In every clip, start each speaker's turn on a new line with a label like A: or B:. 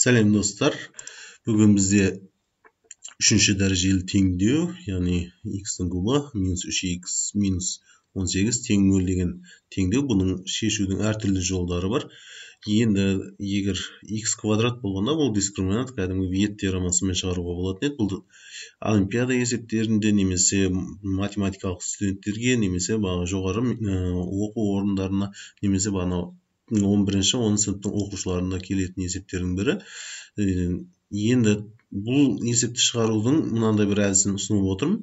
A: Сәлем, достар! Бүгін бізде үшінші дәрежелі теңдеу, яғни x-тің кубы минус 3x минус 18 тең 0 деген теңдеу. Бұның шешудің әртүрлі жолдары бар. Енді егер x квадрат болғанда, бұл дискриминант кәдімгі Виет теоремасымен шығаруға болатын еді. Бұл олимпиада есептерінде немесе математикалық студенттерге, немесе жоғары оқу орындарына, немесе бағана 11-ші, 10 сыныптың оқушыларына келетін есептердің бірі. Енді бұл есепті шығарудың мынандай бір әдісін ұсынып отырмын.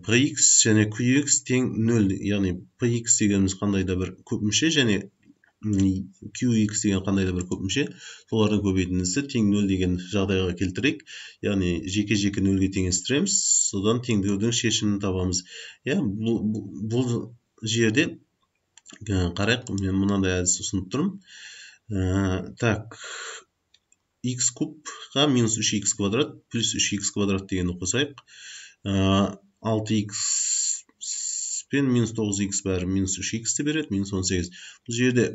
A: Px және qx тең 0, яғни px дегеніміз қандай да бір көпмүше және qx деген қандай да бір көпмүше, солардың көбейтіндісі тең 0 деген жағдайға келтірейік. Яғни жеке жеке нөлге теңестіреміз, содан теңдеудің шешімін табамыз. Иә, бұл жерде қарайық, мен мынандай әдіс ұсынып тұрмын. Так, x кубқа минус 3x квадрат плюс 3x квадрат дегенді қосайық. 6x пен минус 9x бәрі минус 3x-ті береді, минус 18. Бұл жерде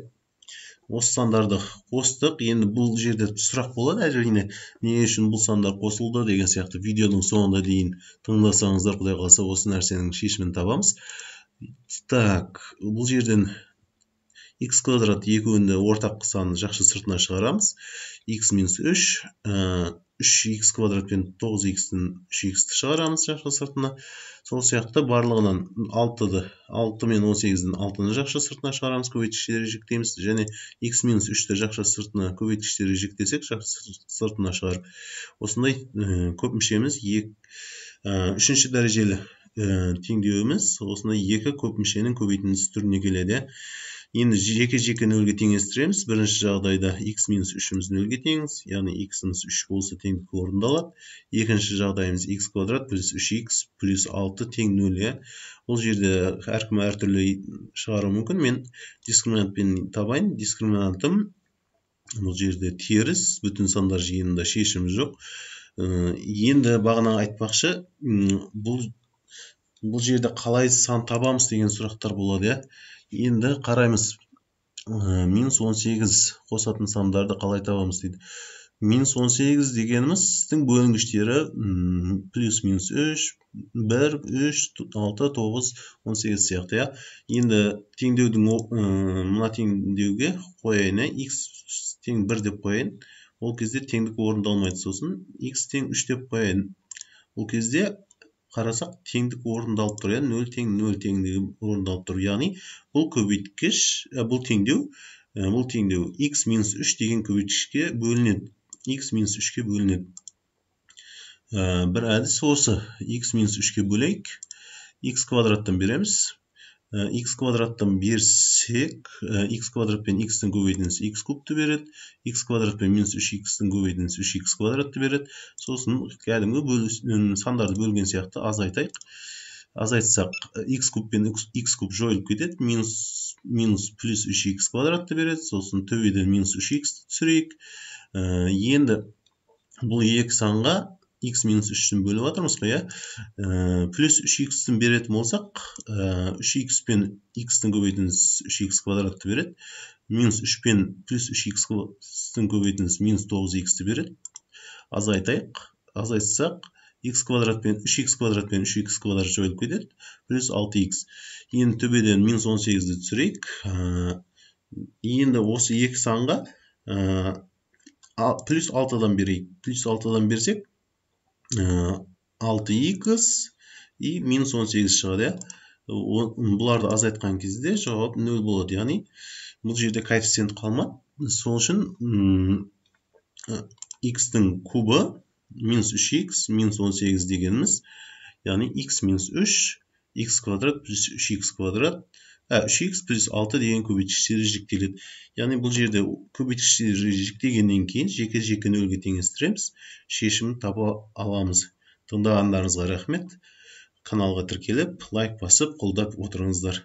A: осы сандарды қостық. Енді бұл жерде сұрақ болады, әрине, не үшін бұл сандар қосылды деген сияқты. Видеоның соңына дейін тыңдасаңыздар, құдай қаласа, осы нәрсенің шешімін табамыз. Так, бұл жерден x квадрат екеуінде ортақ санын жақша сыртына шығарамыз. X минус 3, 3x квадрат пен 9x-тің 3x-ті шығарамыз жақша сыртына. Сол сияқты барлығынан 6-ды, 6 мен 18-дің 6-ны жақша сыртына шығарамыз, көбейткіштерге жіктейміз. Және x минус 3-ті жақша сыртына көбейткіштерге жіктесек, жақша сыртына шығарып, осындай көп мүшеміз, үшінші дәрежелі теңдеуіміз осындай екі көп мүшенің көбейтіндісі түріне келеді. Енді жеке жеке нөлге теңестіреміз. Бірінші жағдайда x минус 3-іміз нөлге тең, яғни x-іміз 3 болса, теңдік орындалады. Екінші жағдайымыз: x квадрат плюс 3x плюс 6 тең 0. Иә, бұл жерде әркім әртүрлі шығаруы мүмкін. Мен дискриминантпен табайын. Дискриминантым бұл жерде теріс бүтін сандар жиынында шешім жоқ. Енді бағана айтпақшы, бұл жерде қалай сан табамыз деген сұрақтар болады. Иә, енді қараймыз, минус 18 қосатын сандарды қалай табамыз дейді. Минус 18 дегеніміздің бөлінгіштері плюс минус 3, 1, 3, 6, 9, 18 сияқты. Иә, енді теңдеудің мына теңдеуге қояйын, иә, x тең 1 деп қояйын. Ол кезде теңдік орындалмайды. Сосын x тең 3 деп қояйын. Ол кезде қарасақ, теңдік орындалып тұр, иә, 0 тең 0 теңдігі орындалып тұр. Яғни бұл көбейткіш, бұл теңдеу x минус 3 деген көбейткішке бөлінеді, x минус 3-ке бөлінеді. Бір әдіс осы: x минус 3-ке бөлейік. X квадраттан береміз. X квадраттан берсек, x квадрат пен x-тің көбейтіндісі x кубты береді, x квадрат пен минус 3x-тің көбейтіндісі 3x квадратты береді. Сосын кәдімгі сандарды бөлген сияқты азайтайық. Азайтсақ, x куб пен x куб жойылып кетеді, минус минус плюс 3x квадратты береді. Сосын төбеден минус 3x түсірейік. Енді бұл екі санға x минус 3-тен бөліп жатырмыз ғой, иә. Плюс 3x-тен беретін болсақ, 3x пен x-тің көбейтіндісі 3x квадратты береді, минус 3 пен плюс 3x-тің көбейтіндісі минус 9x-ті береді. Азайтайық. Азайтсақ, x квадрат пен 3x квадрат пен 3x квадрат жойылып кетеді, плюс 6x. Енді төбеден минус 18-ді түсірейік. Енді осы екі санға плюс 6-дан берейік. Плюс 6-дан берсек, 6x и минус 18 шығады. Иә, бұларды азайтқан кезде жауап 0 болады, яғни бұл жерде коэффициент қалмады. Сол үшін x-тің кубы минус 3x минус 18 дегеніміз, яғни x минус 3 x квадрат плюс 3x квадрат, 3x плюс 6 деген көбейткіштері жіктеледі. Яғни бұл жерде көбейткіштері жіктегеннен кейін жеке жеке нөлге теңестіреміз, шешімін таба аламыз. Тыңдағандарыңызға рахмет. Каналға тіркеліп, лайк басып, қолдап отырыңыздар.